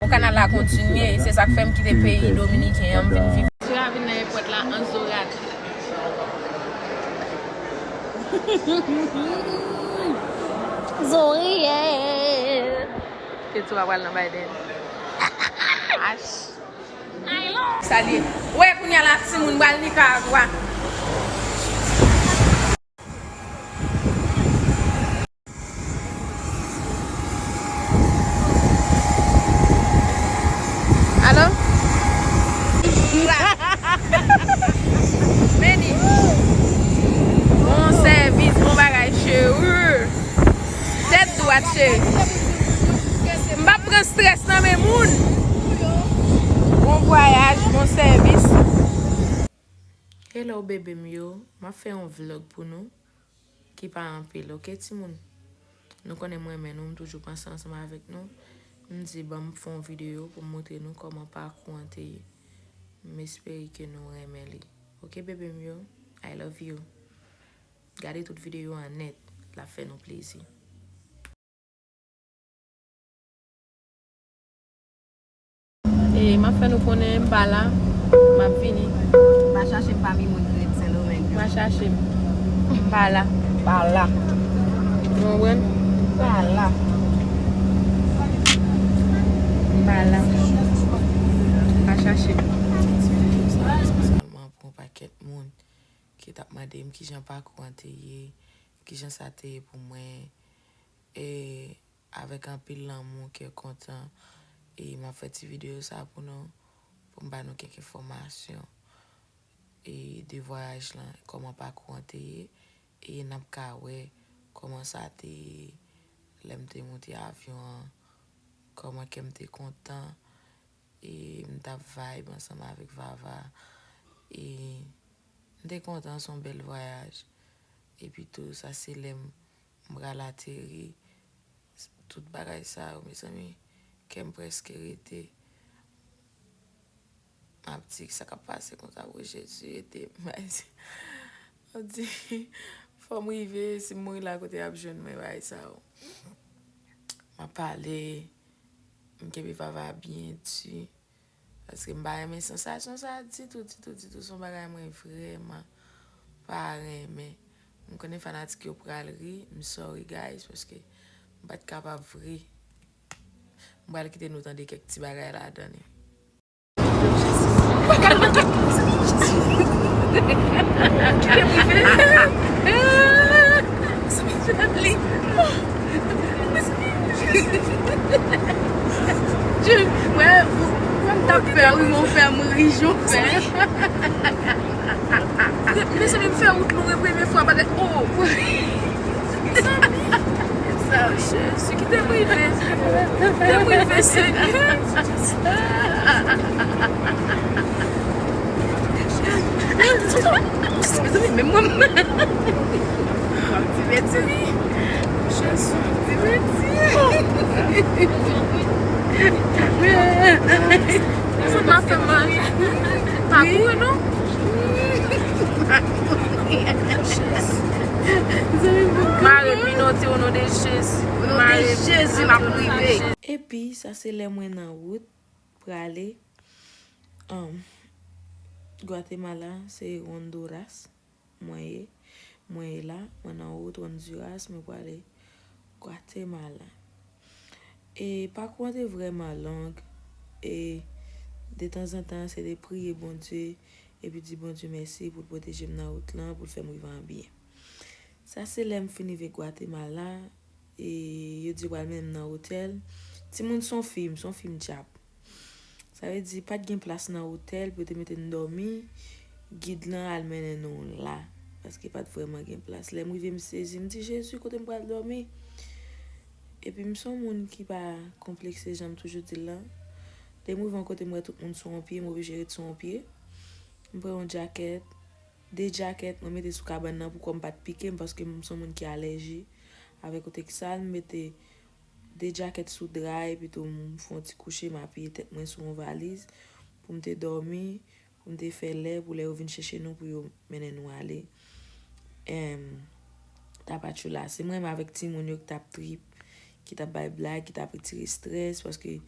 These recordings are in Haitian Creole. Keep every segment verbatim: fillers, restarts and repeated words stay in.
Bon, kanal la kontinye, se sa k fè m kite peyi dominiken an, m vin viv. Sira vin nan èpòt la an zorat. Zorat. Ketura pral nan Biden. Ach. Salye. Wè, kounye a la, timoun pral Nicaragua. Alo? Meni. Bon sèvis, bon bagay, cheri. Tèt dwat, cheri. M p ap pran strès nan men moun. Bon vwayaj, bon sèvis. Hello, bebe m yo. M ap fè yon vlog pou nou ki pa anpil, oke, timoun? Nou konnen m renmen nou, m toujou panse ansanm avèk nou. M di, ban m fè yon videyo pou m montre nou kòman pakou an te ye. M espere ke nou renmen li. Oke, bebe m yo? I love you. Gade tout videyo an nèt, l ap fè nou plezi. E, m ap fè nou konnen m pa la, m ap vini. Va chache m pami moun ki ret Sendomeng yo. Va chache m. M pa la. Pa la. Ou konprann? Pa la. M pa la. Va chache m. Espesyalman pou yon pakèt moun ki t ap mande m kijan pakou an te ye, kijan sa te ye pou mwen, e avèk anpil lanmou, kè kontan, e m ap fè ti videyo sa pou nou, pou m ba nou kèk enfòmasyon, e de vwayaj lan, kòman pakou an te ye, e n ap ka wè kòman sa te ye lè m te monte avyon an, kòman kè m te kontan, e m t ap vibe ansanm avèk Vava, e m te kontan, se yon bèl vwayaj. Epi tou, sa se lè m m pral ateri. Tout bagay sa yo, mezanmi, kè m prèske rete. M ap di, sa k ap pase konsa, o Jezi, ede m. M ap di, fò m rive, si m mouri la, kote y ap jwenn mwen, bagay sa yo. M ap pale, m kenbe Vava byen di. Paske m pa renmen sansasyon sa ditou, ditou, ditou. Se yon bagay mwen vrèman pa renmen. M konnen fanatik yo pral ri, m sorry guys, paske m pa t kapab vre. M pral kite nou tande kèk ti bagay ladan li. Kite m rive. Mwen, mwen, m t ap pè, wi, men w fè m ri, jan w fè. Mezanmi, m fè wout long e premye fwa bagay. Oh! Mezanmi! Jezi, kite m rive. Kite m rive, Senyè. Mezanmi, menm mwen. Ti bèti. Jezi, ti bèti. Fout m ap fè m manje. Pa kouri non. Mare pinote o non de Jezi. O non de Jezi, m ap rive. Epi, sa se lè mwen nan wout, prale, um, Guatemala, se Honduras. Mwen ye, mwen ye la, mwen nan wout Honduras, mwen prale Guatemala. E pakou an te vrèman long, e detanzantan, se te priye Bondye, epi di Bondye mèsi pou l pwoteje m nan wout lan, pou l fè m rive an byen. Sa se lè m fin rive Guatemala, e yo di yo pral mennen m nan otèl. Timoun, se yon fim, se yon fim djab. Sa vle di, pa t gen plas nan otèl pou yo te mete n dòmi. Gid lan al mennen nou la, paske pa t vrèman gen plas. Lè m rive, m sezi, m di, "Jezi, kote m pral dòmi?" Epi m se yon moun ki pa konplekse, jan m toujou di l lan. Lè m rive yon kote, m wè tout moun sou yon pye, m oblije ret sou yon pye. M pran yon djakèt, de djakèt, mwen mete sou kabann nan pou kò m pa t pike m, paske m se yon moun ki alèji avèk wout ek sal. M mete de djakèt sou dra, epi tou m fè yon ti kouche, m apiye tèt mwen sou yon valiz pou m te dòmi, pou m te fè lè, pou lè yo vin chèche nou, pou yo mennen nou ale. Em, Tapachula. Se mwen menm avèk timoun yo ki t ap trip, ki t ap bay blag, ki t ap retire estrès, paske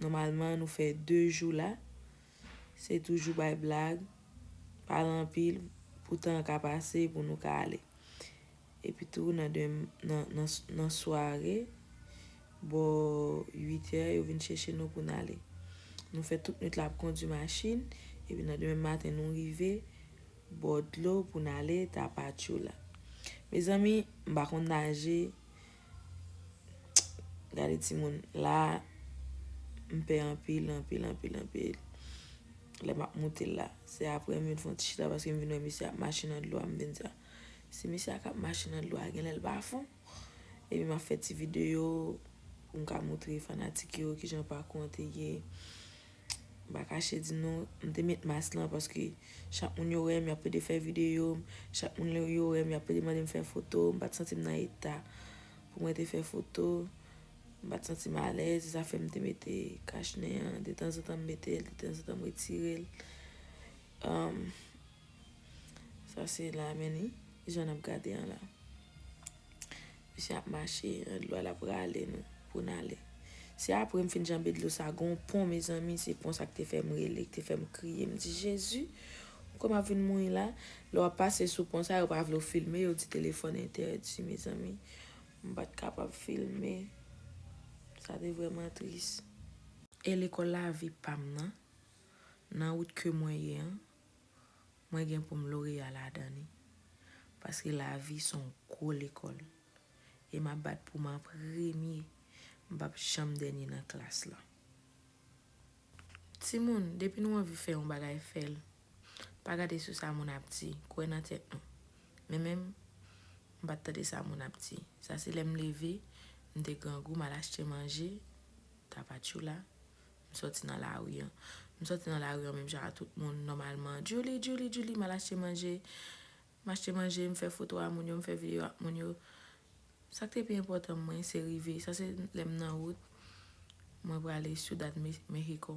Nòmalman, nou fè de jou la. Se toujou bay blag, pale anpil, pou tan an ka pase, pou nou ka ale. Epi tou, nan, demen, nan, nan, nan sware, bò uit è, yo vin chèche nou pou n ale. Nou fè tout nwit la ap kondui machin, epi nan demen maten, nou rive bò dlo pou n ale Tapachula. Mezanmi, m pa konn naje. Gade timoun, la, m pè anpil, anpil, anpil, anpil. Lè m ap moute l la, se apre m vin fè yon ti chita paske m vin wè misye ap mache nan dlo a, m vin di, "Ah, si misye a k ap mache nan dlo a, genlè l pa fon." Epi m ap fè ti videyo pou m ka montre fanatik yo kijan pakou an te ye. M pa kache di nou, m te met mas lan paske chak moun yo wè m, y ap pede fè videyo m, chak moun yo wè m, y ap pede mande m fè foto, m pa t santi m nan eta pou mwen te fè foto, m pa t santi m alèz, se sa fè m te mete kach nen an, detanzantan m mete l, detanzantan m retire l. Um, sa se la, men ni, jan n ap gade an la. Misye ap mache nan dlo a, l ap rale nou pou n ale. Se apre m fin janbe dlo sa, gon pon, mezanmi, se pon sa k te fè m rele, k te fè m kriye. M di, "Jezi, kòman m ap vin mouri la?" Lè w ap pase sou pon sa, yo pa vle w filme, yo di telefòn entèdi, mezanmi. M pa t kapab filme. Sa te vrèman tris. E lekòl lavi pa m nan, nan wout ke mwen ye an, mwen gen pou m loreya ladan li. Paske lavi se yon gwo lekòl. E m ap bat pou m an premye. M p ap janm dènye nan klas lan. Timoun, depi nou anvi fè yon bagay, fè l. Pa gade sou sa moun ap di, kwè nan tèt nou. Men menm, m pa t tande sa moun ap di. Sa se lè m leve, m te grangou, m al achte manje, tapatchoula, m sòti nan lari an. M sòti nan lari an menm jan a tout moun, nòmalman. Djouly, Djouly, Djouly, m al achte manje. M achte manje, m fè foto a moun yo, m fè videyo ak moun yo. Sa k te pi enpòtan mwen, se rive. Sa se lè m nan wout, mwen prale Ciudad Me-, Mexico.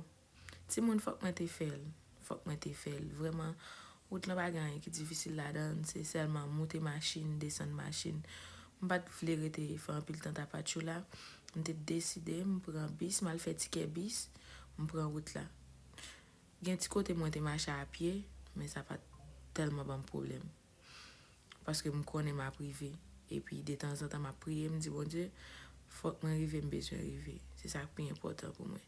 Timoun, fòk mwen te fè l. Fòk mwen te fè l. Vrèman, wout lan pa gen anyen ki difisil ladan l, se sèlman moute machin, desann machin. M pa t vle rete fè anpil tan tapatchoula. M te deside, m pran bis, m al fè tikè bis, m pran wout la. Gen ti kote mwen te mache a pye, men sa pa t tèlman ban m pwoblèm. Paske m konnen m ap rive. Epi, detanzantan, m ap priye, m di, "Bondye, fòk mwen rive, m bezwen rive." Se sa k pi enpòtan pou mwen.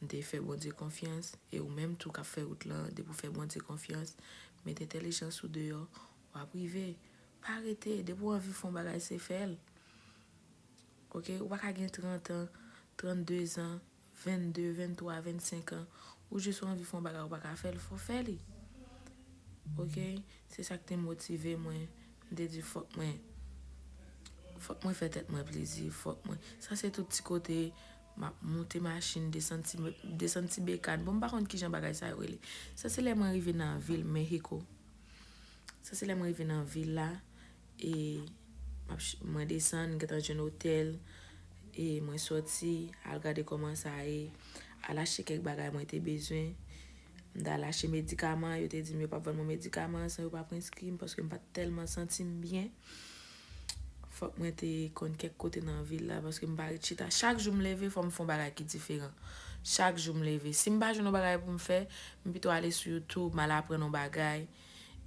M te fè Bondye konfyans, e ou menm tou k ap fè wout lan, depi w fè Bondye konfyans, met entèlijans ou deyò, w ap rive. Pa rete, depi w anvi fè yon bagay, se fè l. Oke, ou pa ka gen trant an, trannde zan, vennde, venntwa, vennsenk an, ou jis ou anvi fè yon bagay, ou pa ka fè l, fò w fè li. Oke, se sa k te motive mwen. M te di fòk mwen, fòk mwen fè tèt mwen plezi, fòk mwen. Sa se tout ti kote, m ap moute machin, desann ti, desann ti bekàn. Bon, m pa konn kijan bagay sa yo rele. Sa se lè mwen rive nan vil Mexico. Sa se lè mwen rive nan vil la, e m ap ch-, mwen desann, m gentan jwenn otèl, e mwen sòti, al gade kòman sa ye, al achte kèk bagay mwen te bezwen. M t al achte medikaman, yo te di m yo p ap vann mwen medikaman san yo pa preskri m, paske m pa t tèlman santi m byen. Fòk mwen te konn kèk kote nan vil la, paske m pa ret chita. Chak jou m leve, fò m fè yon bagay ki diferan. Chak jou m leve. Si m pa jwenn yon bagay pou m fè, m pito ale sou YouTube, m al aprann yon bagay.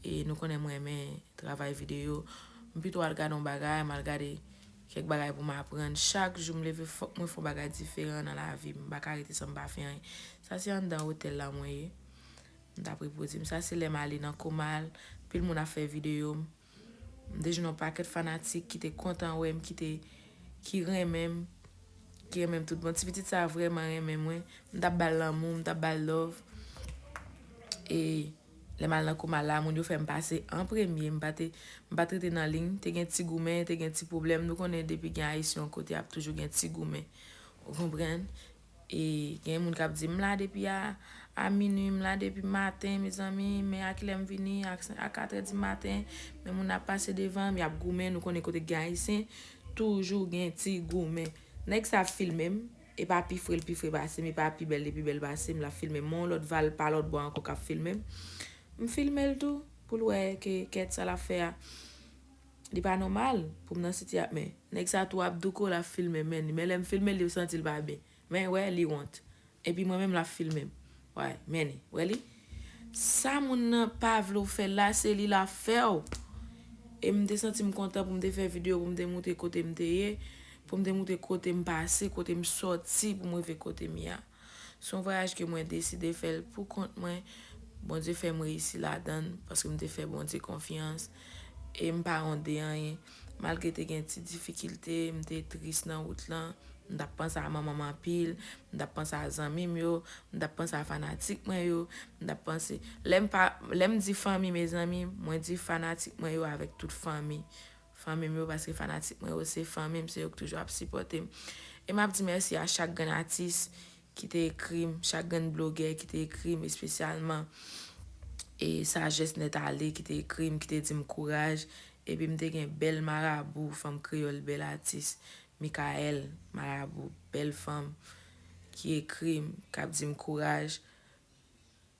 E nou konnen mwen renmen travay videyo. M pito al gade yon bagay, m al gade kèk bagay pou m aprann. Chak jou m leve, fòk mwen fè yon bagay diferan nan lavi m. M pa ka rete san m pa fè anyen. Sa se anndan otèl la mwen ye. M t ap repoze m. Sa se lè m ale nan Comal. Anpil moun ap fè videyo m. M te jwenn yon pakèt fanatik ki te kontan wè m, ki te, ki renmen m, ki renmen m tout bon. Ti pitit sa vrèman renmen mwen. M t ap ba l lanmou, m t ap ba l love. E lè m al nan Comal la, moun yo fè m pase an premye. M pa te, m pa t rete nan liy. Te gen ti goumen, te gen ti pwoblèm. Nou konnen depi gen Ayisyen yon kote, ap toujou gen ti goumen. Ou konprann? E gen moun k ap di, "M la depi a, a minui, m la depi maten, mezanmi, men a kilè m vini, a, a katrè di maten, men moun ap pase devan m, y ap goumen, nou konnen kote k gen Ayisyen, toujou gen ti goumen." Nèg sa ap filme m, e pa pi fre l pi fre pase m, e pa pi bèl li pi bèl pase m, l ap filme m. Men yon lòt va l pa lòt bò ankò k ap filme m. M filme l tou, pou l wè ke kèt sa l ap fè a. Li pa nòmal pou m nan siti ap, men nèg sa tou ap douko, l ap filme m, men, men lè m filme l, li santi l pa byen. Men wè, li wont. Epi mwen menm l ap filme m. Wè, men li, wè li. Sa moun nan pa vle w fè la, se li l ap fè w. E m te santi m kontan pou m te fè videyo, pou m te moutre kote m te ye, pou m te moutre kote m pase, kote m sòti, pou m rive kote m ye a. Se yon vwayaj ke mwen deside fè l pou kont mwen. Bondye fè m reyisi ladan l, paske m te fè Bondye konfyans. E m pa wonde anyen. Malgre te gen ti difikilte, m te tris nan wout lan. M t ap panse a manman m anpil, m t ap panse a zanmi m yo, m t ap panse a fanatik mwen yo, m t ap panse, lè m pa, lè m di fanmi, mezanmi, mwen di fanatik mwen yo avèk tout fanmi. Fanmi m yo, paske fanatik mwen yo se fanmi m, se yo ki toujou ap sipòte m. E m ap di mèsi a chak grenn atis ki te ekri m, chak grenn blogè ki te ekri m, espesyalman e Sajès Nèt Ale ki te ekri m, ki te di m kouraj. Epi m te gen bèl marabou, fanm kreyòl, bèl atis, Michael Marabou, bèl fanm ki ekri m, k ap di m kouraj.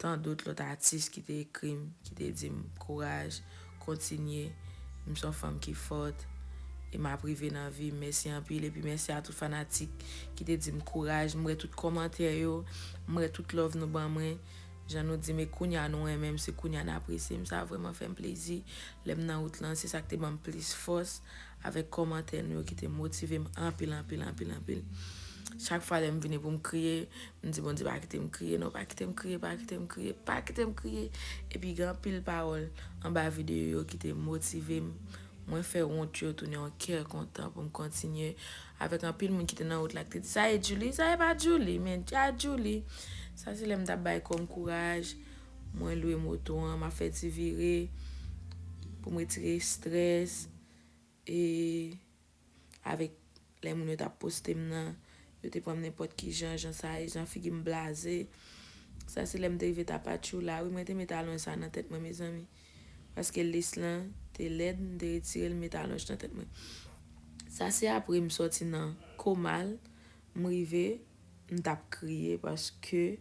Tan dòt lòt atis ki te ekri m, ki te di m kouraj, kontinye, m se yon fanm ki fòt, e m ap rive nan vi m. Mèsi anpil, epi mèsi a tout fanatik ki te di m kouraj. M wè tout kòmantè yo, m wè tout love nou ban mwen. Jan nou di m, e kounye a nou renmen m, se kounye a n apresye m. Sa vrèman fè m plezi. Lè m nan wout lan, se sa k te ban m plis fòs avèk kòmantè nou yo ki te motive m anpil, anpil, anpil, anpil. Chak fwa lè m vini pou m kriye, m di Bondye, pa kite m kriye, non, pa kite m kriye, pa kite m kriye, pa kite m kriye. Epi gen anpil pawòl anba videyo yo ki te motive m. Mwen fè wont yo tounen yon kè kontan pou m kontinye. Avèk anpil moun ki te nan wout la ki te di, "Sa e Djouly?" Sa e pa Djouly, men a Djouly. Sa se lè m t ap bay kò m kouraj. Mwen lwe moto an, m ap fè ti vire pou m retire estrès. E avèk lè moun yo t ap poste m nan, yo te pran m nenpòt ki jan, jan sa ye, jan figi m blaze. Sa se lè m te rive Tapachula. Wi, mwen te met alonj sa nan tèt mwen, mezanmi. Paske lace lan te lèd, m te retire l, m met alonj nan tèt mwen. Sa se apre m sòti nan koma l, m rive, m t ap kriye paske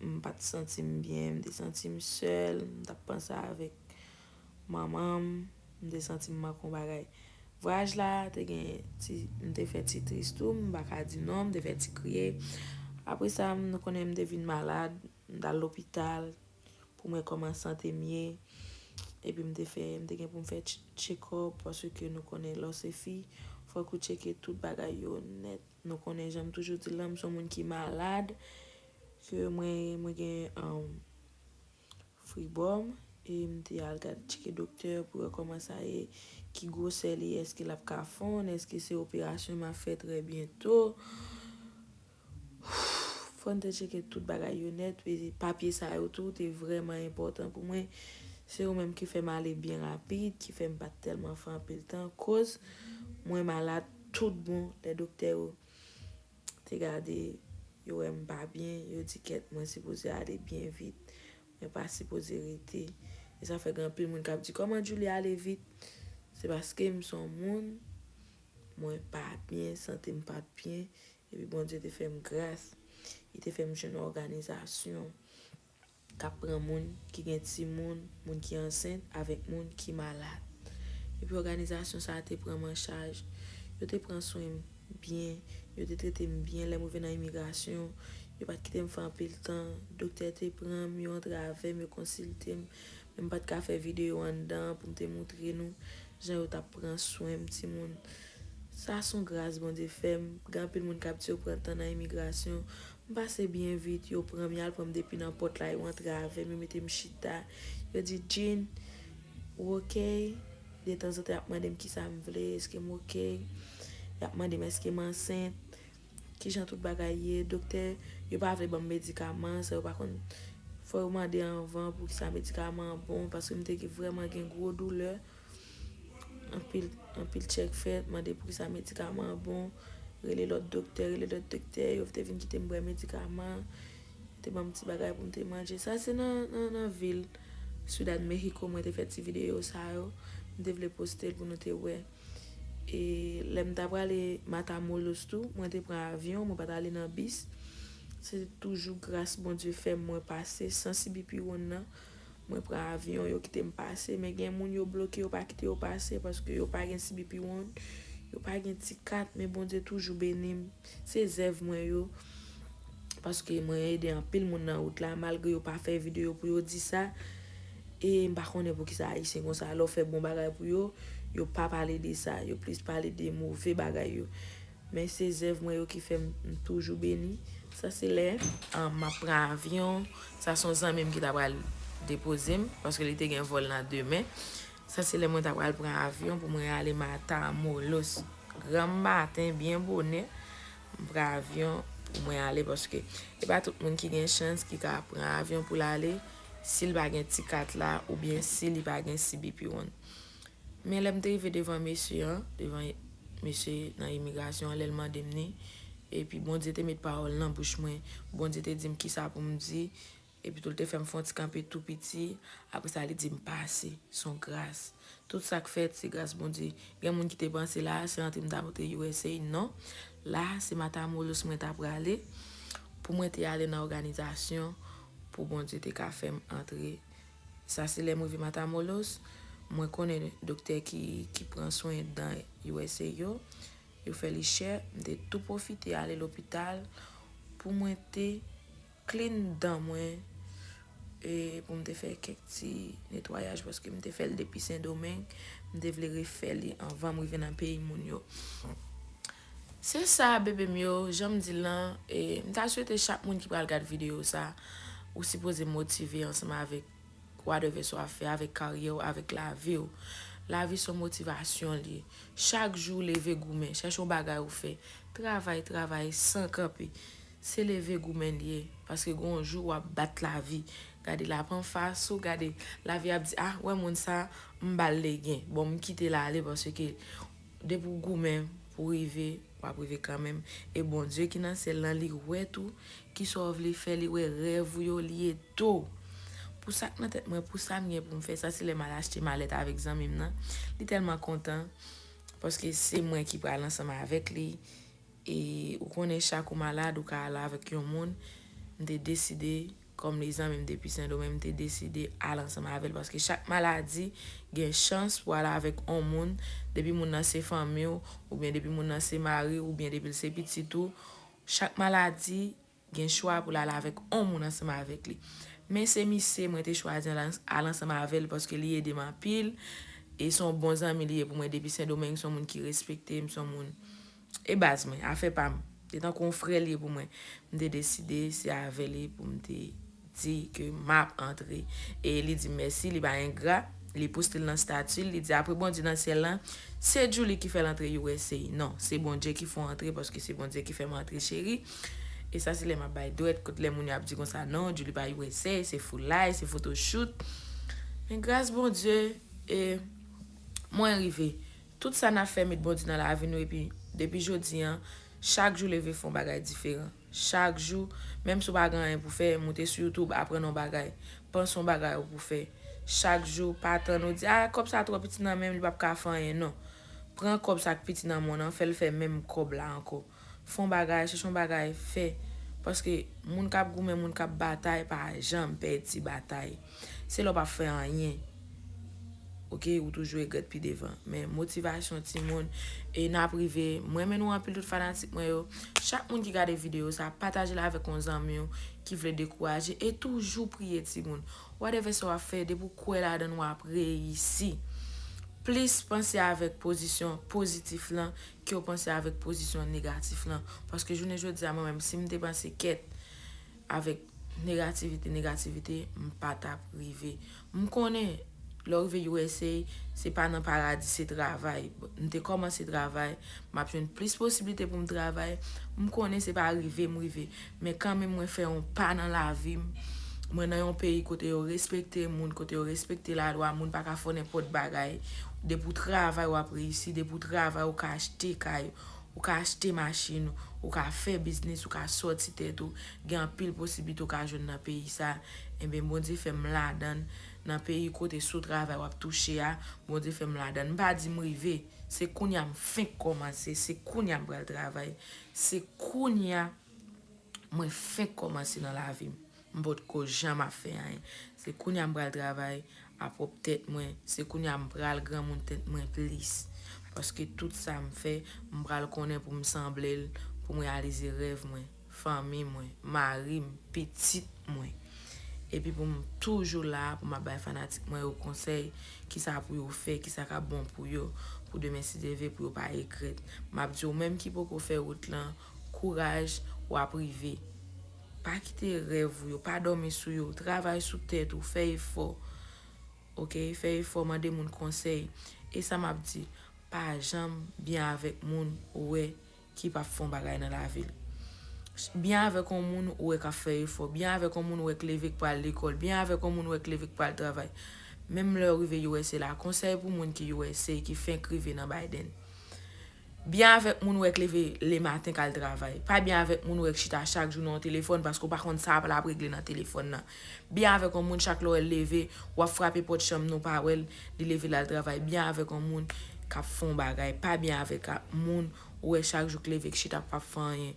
m pa t santi m byen, m te santi m sèl, m t ap panse avèk manman m, m te santi m manke yon bagay. Vwayaj la te gen ti, m te fè ti tris tou, m pa ka di non, m te fè ti kriye. Apre sa, nou konnen m te vin malad, m t al lopital pou m wè kòman sante m ye. Epi m te fè, m te gen pou m fè tch-, check-up, paske nou konnen lè w se fi, fòk ou tcheke tout bagay yo nèt. Nou konnen jan m toujou di l lan, m se yon moun ki malad, ke mwen, mwen gen, um, fribòm, e m te al gad tcheke doktè pou wè kòman sa ye, ki gwosè li ye, èske l ap ka fonn, èske se operasyon m ap fè trè byento. Fò n te tcheke tout bagay yo nèt, e papye sa yo tou te vrèman enpòtan pou mwen. Se yo menm ki fè m ale byen rapid, ki fè m pa t tèlman fè anpil tan, koz mwen malad tout bon lè doktè yo te gade, yo wè m pa byen, yo di kèt mwen sipoze ale byen vit, mwen pa sipoze rete. E sa fè gen anpil moun k ap di, "Kòman Djouly ale vit?" Se paske m se yon moun, mwen pa byen, sante m pa t byen, epi Bondye te fè m gras, li te fè m jwenn òganizasyon k ap pran moun ki gen timoun, moun ki ansent, avèk moun ki malad. Epi òganizasyon sa a te pran m an chaj. Yo te pran swen m byen, yo te trete m byen lè m rive nan imigrasyon. Yo pa t kite m fè anpil tan. Doktè te pran m, yo antre avè m, yo konsilte m. Men m pa t ka fè videyo anndan an pou m te moutre nou jan yo t ap pran swen m, timoun. Sa se yon gras Bondye fè m. Gen anpil moun k ap di yo pran tan nan imigrasyon. M pase byen vit, yo pran m, y al pran m depi nan pòt la, yo antre avè m, yo mete m chita. Yo di, "Jean, ou oke?" Detanzantan, y ap mande m kisa m vle, èske m oke? Y ap mande m èske m ansent, kijan tout bagay ye. Doktè, yo pa vle ban m medikaman, sa yo pa konn. Fò yo mande anvan poukisa medikaman an bon, paske m te gen, vrèman gen gwo doulè. Anpil, anpil tchèk fèt, mande poukisa medikaman an bon, rele lòt doktè, rele lòt doktè, yo te vin kite m bwè medikaman, yo te ban m ti bagay pou m te manje. Sa se nan, nan, nan vil Ciudad Mexico, mwen te fè ti videyo sa yo, m te vle poste l pou nou te wè. E lè m ta prale Matamoros tou, mwen te pran avyon, mwen pa t ale nan bis. Se toujou gras Bondye fè m, mwen pase san sibi piwonn nan. Mwen pran avyon, yo kite m pase, men gen moun yo bloke, yo pa kite yo pase, paske yo pa gen sibi piwonn, yo pa gen ti kat, men Bondye toujou beni m. Se zèv mwen yo. paske mwen ede anpil moun nan wout la, malgre yo pa fè videyo pou yo di sa. E m pa konnen poukisa Ayisyen konsa, lè w fè bon bagay pou yo, yo pa pale de sa, yo plis pale de move bagay yo. Men se zèv mwen yo ki fè m, m toujou beni. Sa se lè, ah, m ap pran avyon. Sa se yon zanmi m ki ta pral depoze m, paske li te gen vòl nan demen. Sa se lè mwen ta pral pran avyon pou mwen ale Matamoros. Granm maten, byen bonè, m pran avyon pou mwen ale, paske e pa tout moun ki gen chans ki ka pran avyon pou l ale, si l pa gen ti kat la, oubyen si li pa gen C B P One. Men lè m te rive devan mesye an, devan mesye nan imigrasyon an, lè l mande m ni, epi Bondye te met pawòl nan bouch mwen. Bondye te di m kisa pou m di, epi tou l te fè m fè yon ti kanpe tou piti. Apre sa, li di m pase. Se yon gras. Tout sa k fèt, se gras Bondye. Gen moun ki te panse la, se antre m ta monte U S A. Non. La, se Matamoros mwen ta prale pou mwen te ale nan òganizasyon pou Bondye te ka fè m antre. Sa se lè m rive Matamoros, mwen konnen doktè ki, ki pran swen dan U S A yo. Yo fè li chè, m te tou pwofite ale lopital pou mwen te clean dan mwen, e pou m te fè kèk ti netwayaj, paske m te fè l depi Sendomeng, m te vle refè li anvan m rive nan peyi moun yo. Se sa, bebe m yo, jan m di l lan, e m ta swete chak moun ki pral gad videyo sa, ou sipoze motive ansanm avèk whatever sa w ap fè, avèk karyè w, avèk lavi w. Lavi se yon motivasyon li ye. Chak jou leve goumen, chèche yon bagay ou fè. Travay, travay, san kanpe. Se leve goumen li ye, paske gon jou w ap bat lavi. Gade l ap anfas ou, gade lavi ap di, ah, wè moun sa, m ba l legen. Bon, m kite l ale, paske depi w goumen pou w rive, w ap rive kanmenm. E Bondye ki nan syèl lan, li wè tou, kisa w vle fè, li wè rèv ou yo, li ede w. Pou sa k nan tèt mwen, pou sa m gen pou m fè, sa se lè m al achte malèt avèk zanmi m nan. Li tèlman kontan, paske se mwen ki pral ansanm avèk li. E ou konnen chak ou malad, ou ka al avèk yon moun. M te deside, kòm li zanmi m depi Sendomeng, m te deside al ansanm avè l, paske chak maladi gen chans pou al avèk yon moun, depi moun nan se fanmi w, oubyen depi moun nan se mari w, oubyen depi l se pitit ou, chak maladi gen chwa pou l al avèk yon moun ansanm avèk li. Men se misye mwen te chwazi al, al ansanm avè l, paske li ede m anpil, e se yon bon zanmi li ye pou mwen depi Sendomeng, se yon moun ki respekte m, se yon moun e baz mwen, afè pa m. Li tankou yon frè li ye pou mwen. M te deside se avè li pou m te di ke m ap antre. E li di m mèsi, li pa engra. Li poste l nan stati l, li di apre Bondye nan syèl lan, se Djouly ki fè l antre U S A. Non, se Bondye ki fè w antre, paske se Bondye ki fè m antre, cheri. E sa se lè m ap bay dwèt kot lè moun yo ap di konsa, non, Djouly pa U S A, se foulay, se photoshoot. Men gras Bondye, e mwen rive. Tout sa n ap fè met Bondye nan lavi nou, epi depi jodi an, chak jou leve fè yon bagay diferan. Chak jou, menm si w pa gen anyen pou fè, moute sou YouTube, aprann yon bagay, panse yon bagay ou pou fè. Chak jou, pa tann ou di, ah, kòb sa twò piti nan men m, li p ap ka fè anyen, non. Pran kòb sa k piti nan men w nan, fè l fè menm kòb la ankò. Fè yon bagay, chèche yon bagay, fè. Paske moun k ap goumen, moun k ap batay, pa janm pèdi batay. Se lè w p ap fè anyen. Oke, ou toujou regrèt pi devan. Men motivasyon timoun, e n ap rive. Mwen renmen nou anpil tout fanatik mwen yo. Chak moun ki gade videyo sa, pataje l avèk yon zanmi w ki vle dekouraje e toujou priye timoun. Whatever sa w ap fè, depi w kwè ladan l, w ap reyisi. Plis panse avèk pozisyon pozitif lan ke w panse avèk pozisyon negatif lan. Paske jounen jodi a, mwen menm, si m te panse kèt avèk negativite, negativite, m pa t ap rive. M konnen, lè w rive U S A, se pa nan paradi, se travay. M te kòmanse travay, m ap jwenn plis posiblite pou m travay. M konnen se pa rive m rive, men kanmenm mwen fè yon pa nan lavi m. Mwen nan yon peyi kote yo respekte moun, kote yo respekte lalwa, moun pa ka fè w nenpòt bagay. Depi w travay, w ap reyisi. Depi w travay, ou ka achte kay, ou ka achte machin, ou ka fè biznis, ou ka sòti tèt ou. Gen anpil posiblite ou ka jwenn nan peyi sa. Enben, Bondye fè m ladan l, nan peyi kote si w travay, w ap touche a, Bondye fè m ladan l. M pa di m rive, se kounye a m fenk kòmanse, se kounye a m pral travay, se kounye a mwen fenk kòmanse nan lavi m. M potko janm ap fè anyen. Se kounye a m pral travay a pwòp tèt mwen. Se kounye a m pral granmoun tèt mwen plis. Paske tout sa m fè, m pral konnen pou m sanble l, pou m reyalize rèv mwen. fanmi mwen, mari m, pitit mwen. Epi pou m toujou la pou m ap bay fanatik mwen yo konsèy, kisa pou yo fè, kisa k ap bon pou yo, pou demen si Dye vle pou yo pa regrèt. M ap di w menm ki poko fè wout lan, kouraj, w ap rive. Pa kite rèv ou yo, pa dòmi sou yo, travay sou tèt ou, fè efò. Oke, fè efò, mande moun konsèy. E sa m ap di, pa janm byen avèk moun ou wè ki p ap fè yon bagay nan lavi l. Byen avèk yon moun ou wè k ap fè efò, byen avèk yon moun ou wè k leve k pral lekòl, byen avèk yon moun ou wè k leve k pral travay. Menm lè w rive U S A la, konsèy pou moun ki U S A ki fenk rive nan Biden. Byen avèk moun ou wè k leve lematen k al travay. Pa byen avèk moun ou wè k chita chak jou nan yon telefòn paske w pa konn sa l ap regle nan telefòn nan. Byen avèk yon moun chak lè w leve, w ap frape pòt chanm nou pa wè l, li leve l al travay. Byen avèk yon moun k ap fè yon bagay. Pa byen avèk a- moun ou wè chak jou k leve k chita k p ap fè anyen.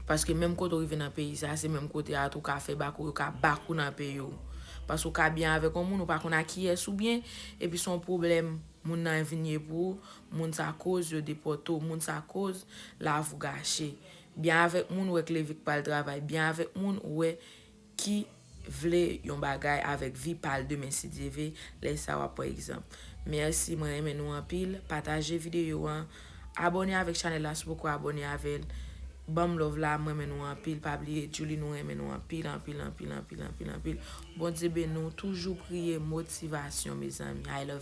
Paske menm kote w rive nan peyi sa, se menm kote a tou w ka fè bak ou, yo ka bak ou nan peyi w. Paske w ka byen avèk yon moun, ou pa konn a kiyès ou byen, epi se yon pwoblèm moun nan vin ye pou ou, moun sa koz yo depòte w, moun sa koz lavi w gache. Byen avèk moun ou wè k leve k pral travay, byen avèk moun ou wè ki vle yon bagay avèk vi pa l demen si Dye vle, lè sa w ap pran egzanp. Mèsi, mwen renmen nou anpil, pataje videyo an, abòne avèk chanèl la si w poko abòne avè l. Ban m love la, mwen renmen nou anpil, pa bliye Julie nou renmen nou anpil, anpil, anpil, anpil, anpil, anpil. Bondye beni w, toujou priye motivasyon mezanmi. I love you.